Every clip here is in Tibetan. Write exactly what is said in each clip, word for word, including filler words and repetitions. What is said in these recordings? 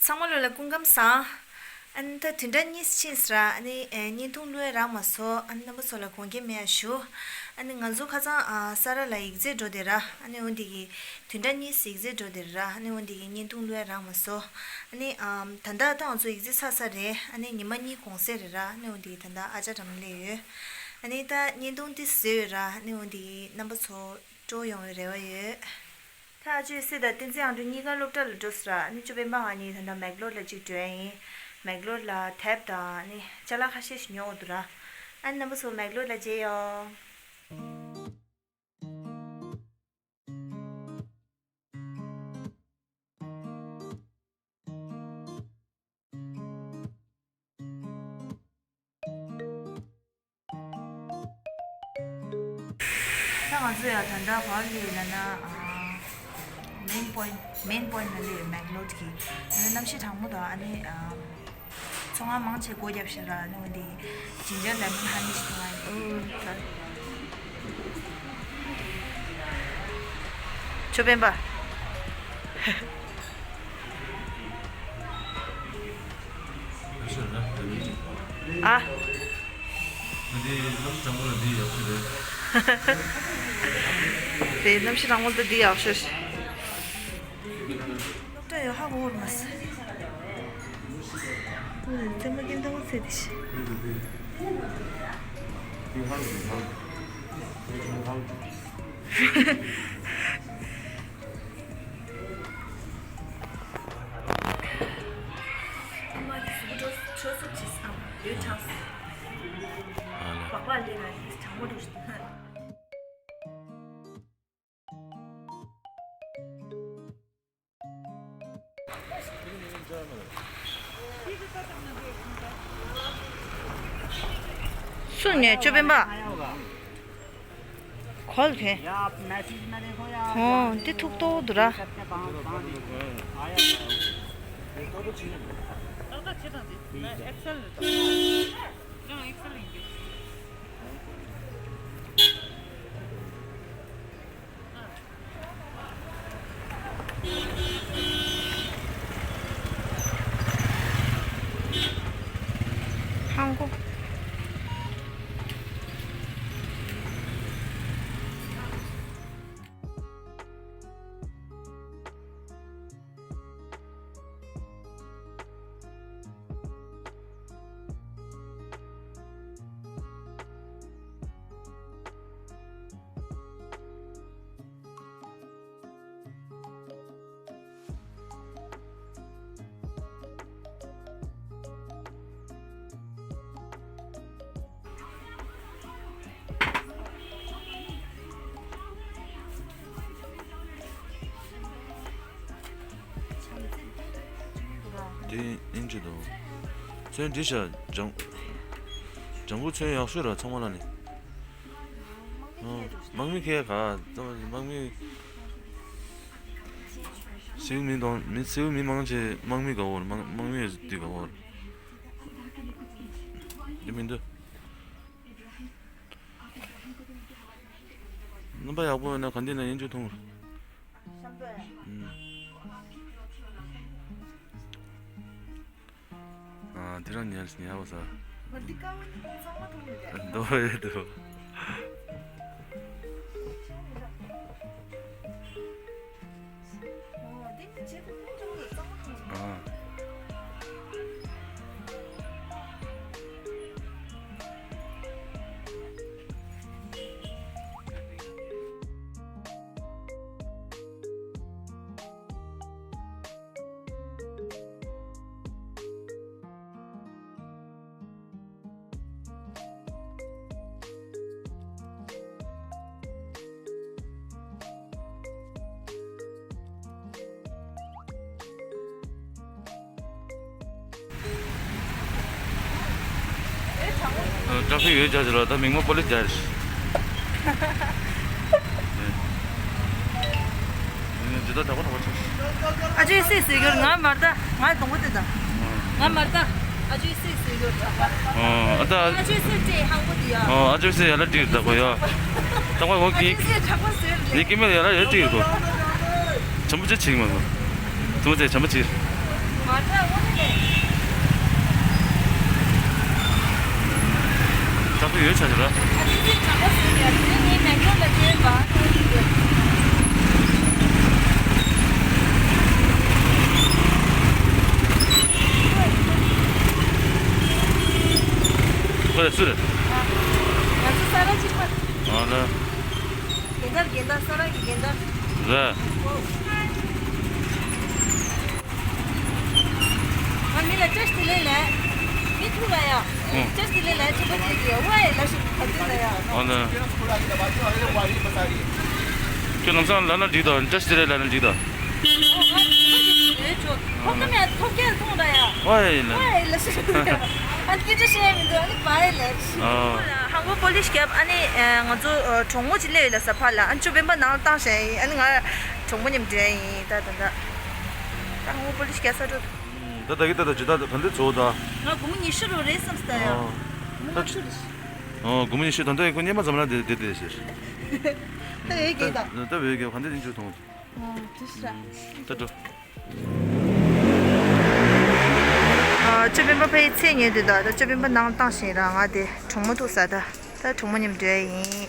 ཚང་མ་ལོ་ལ་སྐུ་ཁམས་བཟང་། ཨ་ནི་ད་བདུན་ཕྲག་གཉིས་ཕྱིན་སོང་ར། ཨ་ནི་ཨེ་བརྙན་ཐུང་བླུག་ཡ་རག་མ་སོང་། ཨ་ནི་རྣམ་པ་ཚོ་ལ་དགོངས་འགལ་མེད་ཡ་ཞུ། ཨ་ནི་ང་ཚོ་ཁ་སང་ཨ་ས་ར་ལ་ཡིག་ཚད་འགྲོ་བསྡད་ར། ཨ་ནི་འོ་འདི་གི་བདུན་ཕྲག་གཉིས་ཡིག་ཚད་འགྲོ་བསྡད་ར། ཨ་ནི་འོ་འདི་གི་བརྙན་ཐུང་བླུག་ཡ་རག་མ་སོང་། ཨ་ནི་ཨམ་ད་ལྟ་ད་ང་ཚོ་ཡིག་ཚད་ཚར་ཚར་རེད། ཨ་ནི་ཉི་མ་གཉིས་གོང་ཚད་རེད་ར། ཨ་ནི་འོ་འདི་གི་ད་ལྟ་ཨ་ཅག་འགྲམ་སླེབས་ཡོད། ཨ་ནི་ད་བརྙན་ཐུང་འདི་བཟོས་ཡོད་ར། ཨ་ནི་འོ་འདི་གི་རྣམ་པ་ཚོ་སྤྲོ་ཡོང་བའི་རེ་བ་ཡོད། ད་ཨ་ཅོ་སྲས་དང་བསྟན་འཛིན་ཨང་དྲུག་གཉིས་ཀ་སློབ་གྲྭ་ལ་འགྲོ་སོང་ར། ཨ་ནི་ཅོ་སྤེན་པ་ང་གཉིས་ད་ལྟ་མེག་ལོར་ལ་གཅིག་འགྲོ་ཡ་ཡིན། མེག་ལོར་ལ་དེབ་དང་ཨ་ནི་ཅ་ལག་ཁ་ཤས་ཤིག་ཉོ་འོ་འདུག་ར། ཨ་ནི་རྣམ་པ་ཚོ་མེག་ལོར་ལ་མཇལ་ཡོང་། ད་ང་ཚོ་ཡང་ད་ལྟ་ག་པར་སླེབས་ཡོད་ལབ་ན། ཨ། main point main point ལ་སླེབས་ཡོད། མེག་ལོར་གྱི་ཨ་ནི་གནམ་གཤིས་གྲང་མོ་དང་ཨ་ནི་ཨ། ཚོང་ཁང་མང་ཆེ་སྒོ་བརྒྱབ་ཤག་ར། ཨ་ནི་འོ་འདི་ཇིན་ཇར་ལེ་མོན་ཧ་ནི་ཞིག་བཏུང་བ་ཡིན། ཨོ་ད། ཅོ་སྤེན་པ། ཨ། འདི་གནམ་གཤིས་གྲང་མོ་ལ་འདི་ཡག་ཤོས་རེད། དེ་གནམ་གཤིས་གྲང་མོ་ལ་འདི་ཡག་ཤོས། སློབ་གྲྭ་ཡོད་ཧ་གོ་བར་མ་ཟད། ཨུ། ཙེ་མ་ཀིན་ཏང་ཚེ་དེ་ཤི། ཨ་མ་གི་གཟུགས་པོ་ཆོ་ཚུགས་བྱེད་སམ་ཡོད་ཆགས་སོང་། ཨ་ལ། སྦག་སྦག་ལས་ན་ཡིས་གྲང་མོ་འགྲོ་ཞིག་ན། སུ་ནས་ཅོ་སྤེན་པ། གོ་ལ་དེ། ཨོ་འདི་ཐུག་ཏོ་འདུག་ར། ཧང་གོ། དེ་ཨིན་ཇི་དང་། ཚོན་འདི་ཤ་ལྗང་། ལྗང་གུ་ཚོན་ཡག་ཤོས་ར་ཚང་མ་ལ་ནི། དམག་མི་ཁྱེད་ག་དམག་མི། སེའུ་མི་དང་མི་སེའུ་མི་མང་ཆེ་དམག་མི་ག་བོར་དམག་དམག་མི་དེ་ག་བོར། དེ་མི་འདུག་རྣམ་པ་ཡག་པོ་ཡོད་ན་ག་འདི་ན་ཡིན་ཅུ་ཐུང་། ཨ། དེ་རང་ཉལ་ཉལ་བ་ས། ང་འདི་ཀ་བ་ནི་ཚང་མ་མཐོང་མི་འདུག་འདོ་ཡོད་འདུག་ཨོ་དེ་ནི་བྱེད་དུ་ཕུང་ཀྲང་རུ་གཙང་མ་མཐོང་མི་འདུག་ཨ། ཊ་ཕིག་ཡོད་ཅག་ཅིག་ལ་ད་མིག་མ་པོ་ལི་རྒྱག་རེད། ཇི་ལྟར་དྲག་པོ་དྲག་པོ་ཆགས། ཨ་ཅོའི་སྲས་ཟེར་གྱུར་ང་མར་ལྟ། ང་གདོང་པོ་དེ་དང་། ང་མར་ལྟ། ཨ་ཅོའི་སྲས་ཟེར་གྱུར་དྲག་པ། ཨ་ད། ཨ་ཅོའི་སྲས་ཅེས་ཧང་པོ་དེ་ཡ། ཨ་ཅོའི་སྲས་ཡ་ལ་བྲིས་དྲག་པོ་ཡ། དྲག་པོ་འོ་ཨ་ཅོའི་གི་སྲས་དྲག་པོ་ཟེར་རེད། ངས་སྐྱེ་དམན་ཡ་ལ་ཡ་བྲིས་གོ། བྱམས་པོ་ཅི་བྱེད་མ་གོ། བྱམས་པོ་ཅི་བྱམས་པོ་ཅི། ང་ ཁྲག་ཐིགས་ཡོད་ཆ་ཞིག་ར། ཁོ་ལ་སུ་རེད། ང་ཚོ་ས་ར་གཅིག་པ། ཨ་ལ། རྒན་དར་རྒན་དར་ས་ར་གི་རྒན་དར། ར། ང་མི་ལ་བཀྲ་ཤིས་བདེ་ལེགས་ལབ། མི་ཐུག་ལ་ཡ། ཨང་། བཀྲ་ཤིས་བདེ་ལེགས་ལབ་ཅིག་པ་ཅིག་གི་ཝའི་ལ་ཞིག་ག་དུས་ལ་ཡ། ཨ་ནི། ཁྱོད་ལམ་སང་ལབ་ན་འགྲིག་དང་བཀྲ་ཤིས་བདེ་ལེགས་ལབ་ན་འགྲིག་དང་། ཨོ་ང་ཐུག་གི་ཡོད་ཆོག་ཐོག་ཏུ་མེད་ཐོག་སྐད་ཐོང་ར་ཡ། ཝའི་ལ། ཝའི་ལ་ཞིག་ཨ་ནི་སྐད་ཆ་བཤད་མི་འདུག་ཨ་ནི་བའི་ལ་ཞིག་ཨ། ཧང་གོ་པོ་ལིས་རྒྱབ་ཨ་ནི་ང་ཚོ་གྲོགས་མོ་ཅིག་སླེབས་ཡོད་ལ་ས་ཕ་ལ་ཨ་ནི་ཅོ་སྤེན་པ་ནང་ལ་བཏང་བཞག་ཡིན་ཨ་ནི་ང་གྲོགས་མོ་མཉམ་འགྲོ་ཡ་ཡིན་ད་ད་ད། ད་ཧང་གོ་པོ་ལིས་རྒྱབ་ས་འགྲོ། ད་ད་གི་ད་ད་ཇི་ད་ད་ག་འདྲ་ཚོ་ད། ང་སྒོར་མོ་ཉི་ཤུ་རུ་རེད་བསམ་སྟ་ཡ། ཨོ། སྒོར་མོ་ལྔ་བཅུ་རེད། ཨོ་སྒོར་མོ་ཉི་ཤུ་ད་ད་ཡི་ཁོ་སྙེ་མ་ཙམ་ན་དེ་དེ་དེ་ཟེར། ད་ཡོད་གི་ད། ད་བོད་གི་ག་འདྲ་ཡིན་ཆུ་མཐོང་། ཨོ་དེ་ཤ། ད་འགྲོ། ཨ་ཅོ་སྤེན་པ་ཕ་ཡི་ཚེ་ཉོས་དུས་ད་ད་ཅོ་སྤེན་པ་ནང་བཏང་ཞིང་ར་ང་དེ་གྲོགས་མོ་ཐུག་ས་ད་ད་གྲོགས་མོ་མཉམ་འགྲོ་ཡ་ཡིན།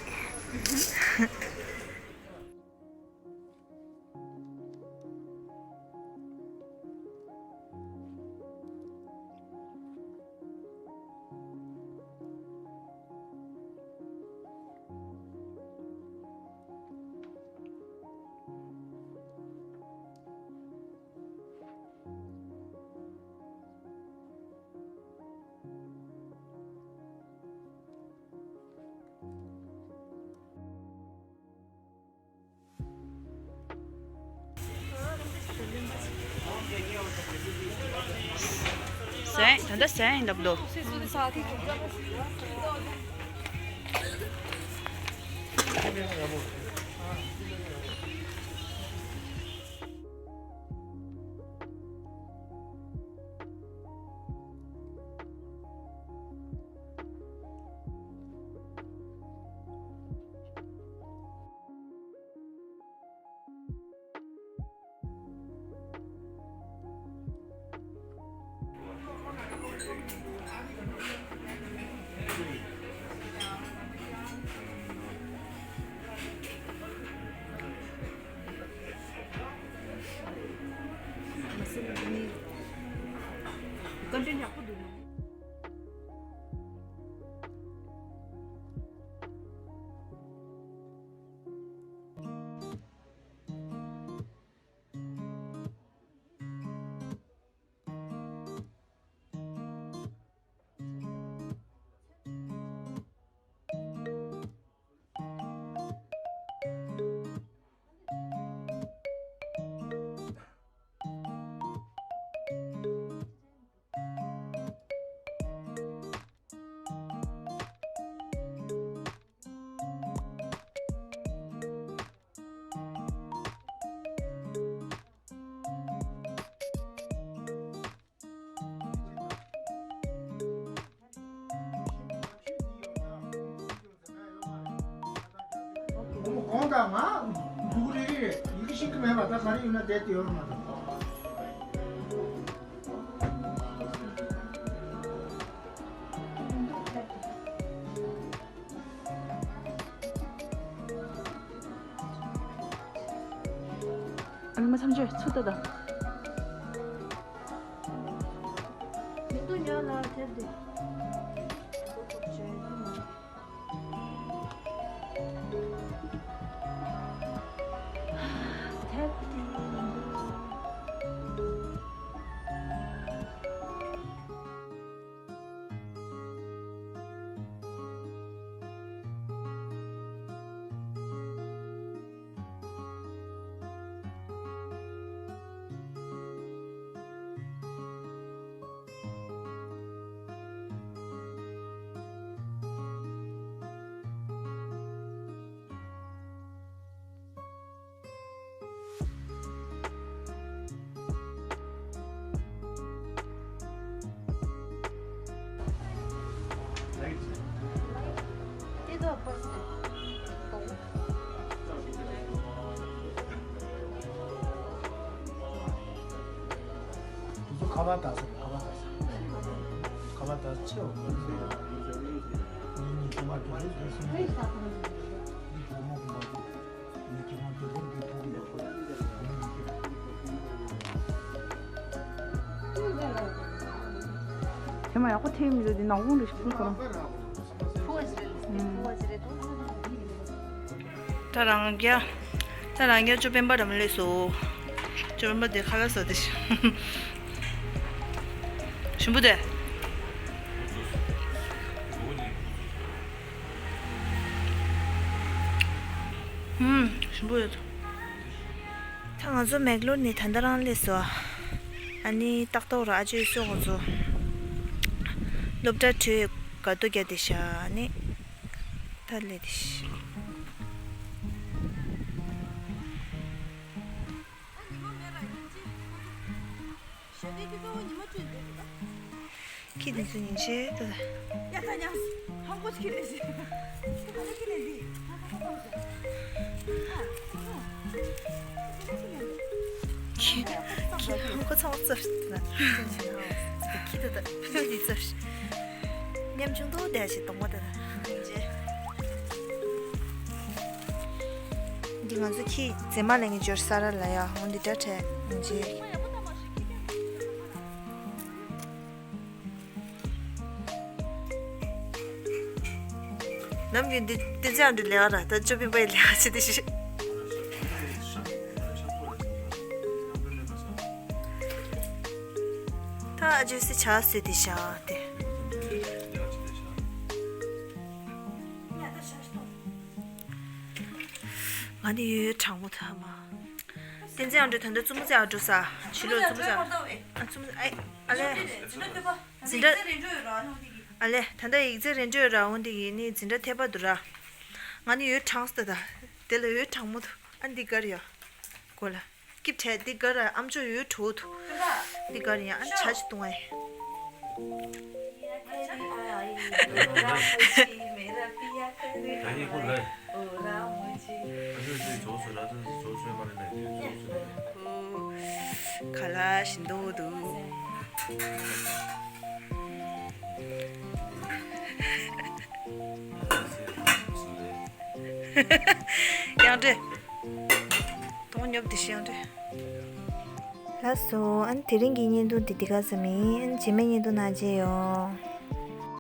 ཟས་ད་ལྟ་ཟས་ཡིན་འདབ་ལོ། ཀོན་ཊེན་ཡག་པོ་འདུག་ན། གོང་དང་ང་འདུག་རེ་རེ་རེད། ཡི་གེ་ཤེས་ཀྱི་མེད་པ་ད་ག་རེ་ཡོད་ན་བསྡད་དེ་ཡོད་མ་གཏོགས། ཨ་ནི་མ་མཚམས་གཅོད་ཚུར་ལྟ་དང་། མི་འདུག་ཉོ་ལ་དེབ་དེ། དེབ་དེ་མི་འདུག་ཁ་པར་དག་ས་ཁ་པར་དག་ས། ཁ་པར་དག་ས་ཆེ་བ་ཁོ་ཚོ་ཡོད། ཁོ་ཚོ་ཉིན་རྒྱུན་མ་གྲོས་རེད་དེ་སོང་ནས་ཉིན་རྒྱུན་མ་ཁོ་མ་གྲོས་ཉིན་རྒྱུན་མ་དེ་ཁོ་གི་ཕུག་གི་ཡོད་ཁོ་ཉིན་རྒྱུན། དེ་མ་ཡག་པོ་ཐེབས་མི་འདུག་དེ་ནག་ཁུང་རེ་ཞིག་ཕུལ་ཁོ་རང་། ཕུག་ཟེར་ཕུག་ཟེར་དུ། ད་རང་རྒྱ། ད་རང་རྒྱ་ཅོ་སྤེན་པ་འདྲ་མ་སླེབས་སོ། ཅོ་སྤེན་པ་དེ་ཁ་ལག་ཟ་དེ། ཞིམ་པོ་དེ། ཧུམ། ཞིམ་པོ་ཡོད། ད་ང་ཚོ་མེག་ལོར་ནས་ད་ལྟ་རང་སླེབས་སོ། ཨ་ནི་ཏག་ཏག་ར་ཨ་ཅོའི་སོ་ང་ཚོ་སློབ་གྲྭ་གྲོལ་དགའ་སྟོན་རྒྱག་བསྡད་ཤག་ཨ་ནི། ད་ལས་དེ་ཤི། ཁྱི་དེ་ཚོ་ཉིན་ཤས་ད། ཡ་ད་ཉམས། ཧམ་པོ་ཁྱི་ལས་ཟིན། ཁྱི་ལས་ཟིན། ཁྱི། ཁྱི་ཧམ་པོ་ཚང་མ་རྩབ་ཤིག་ད། ཁྱི་ད་ད་ཕི་ཕི་དེ་རྩབ་ཤིག་ཉམ་ཆུང་དུ་བསྡད་ཤིག་གཏོང་བ་དེ་ད། འདི་ང་ཚོ་ཁྱི་མཛེས་མ་ལེན་གྱི་འབྱོར་ས་ར་ལ་ཡ་འོ་འདི་འདྲ་འཕྲད་ཡིན་གྱི། ནམ་རྒྱུན་འདི་བསྟན་འཛིན་ཨ་འབྲུག་ལས་ཀ་ར་ད་ཅོ་སྤེན་པའི་ལས་ཀ་བྱེད་དེ་ཤི། ད་ཨ་ཇོ་སི་ཆ་སོས་དེ་ཤ་དེ། ང་ནི་ཡོད་ཡོད་དྲང་མོ་ཐ་མ། བསྟན་འཛིན་ཨ་འབྲུག་ད་ལྟ་བཙུན་མོ་ཚེ་ཨ་འབྲུག་ས། ཕྱི་ལོགས་བཙུན་མོ་ཚེ་ཨ། ཨ་བཙུན་མོ་ཨ། ཨ་ལས། འཛིན་གྲྭ། ཨ་ལས་ད་ལྟ་ཡིག་ཚད་རན་འགྲོ་ཡོད་ར་འོང་དེ་གི་ནི་འཛིན་གྲྭ་ཐེབས་པ་འདུག་ར། ང་ནི་ཡོད་དྲང་སྟེ་ད། དེ་ལ་ཡོད་དྲང་མོ་འདུག་ཨ་འདི་གར་ཡ། གོ་ལ། སྐྱིབས་བྲལ་འདི་གར་ཨམ་ཅོག་ཡོད་དྲོ་འདུག་འདི་གར་ཡ་ཨ་ཆ་ཅི་བཏུང་ཨེ། ཁ་ལག་ཞིམ་འདུག་འདུག་ཡང་འདྲེ། དོང་ཉོབ་དེ་ཤི་ཡང་འདྲེ། ལགས་སོ། ཨན་དེ་རིང་གི་བརྙན་ཐུང་འདི་འདི་ག་ཙམ་ཡིན། ཨན་རྗེས་མའི་བརྙན་ཐུང་ནང་མཇལ་ཡོང་།